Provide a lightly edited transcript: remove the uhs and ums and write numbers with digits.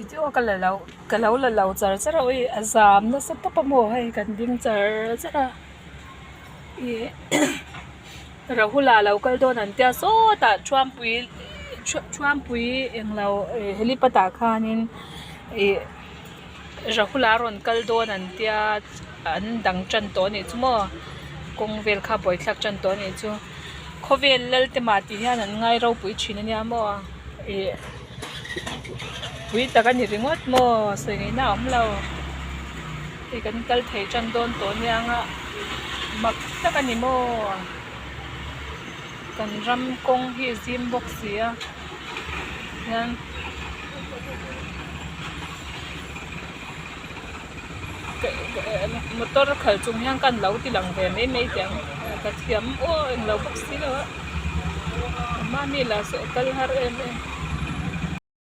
Video ka la lo ka lo la lo char char a ui a zam nasa tawp a maw hei kan ding char char a ih Rahula lo kal dawn an tia sawtah Thuampui Thuampui englo ih helipad ah khanin ih Rahula a rawn kal dawn an tia an dang tan tawh a nih chu maw kawng vel kha buaithlak tan tawh a nih chu khawvel lal te mah tih hian an ngai ropui thin a nia maw ih pui tak a ni ringawt maw sawi ngaihna a awm lo hei kan kal thei tan dawn tawh ania nga mak tak a ni maw kan ram kawng hi a zim bawk si a hian motor khalh chung hian ka lo ti lang ve mai mai teh ang ka thiam aw englo bawk si lo a mami lah saw a kal har em em.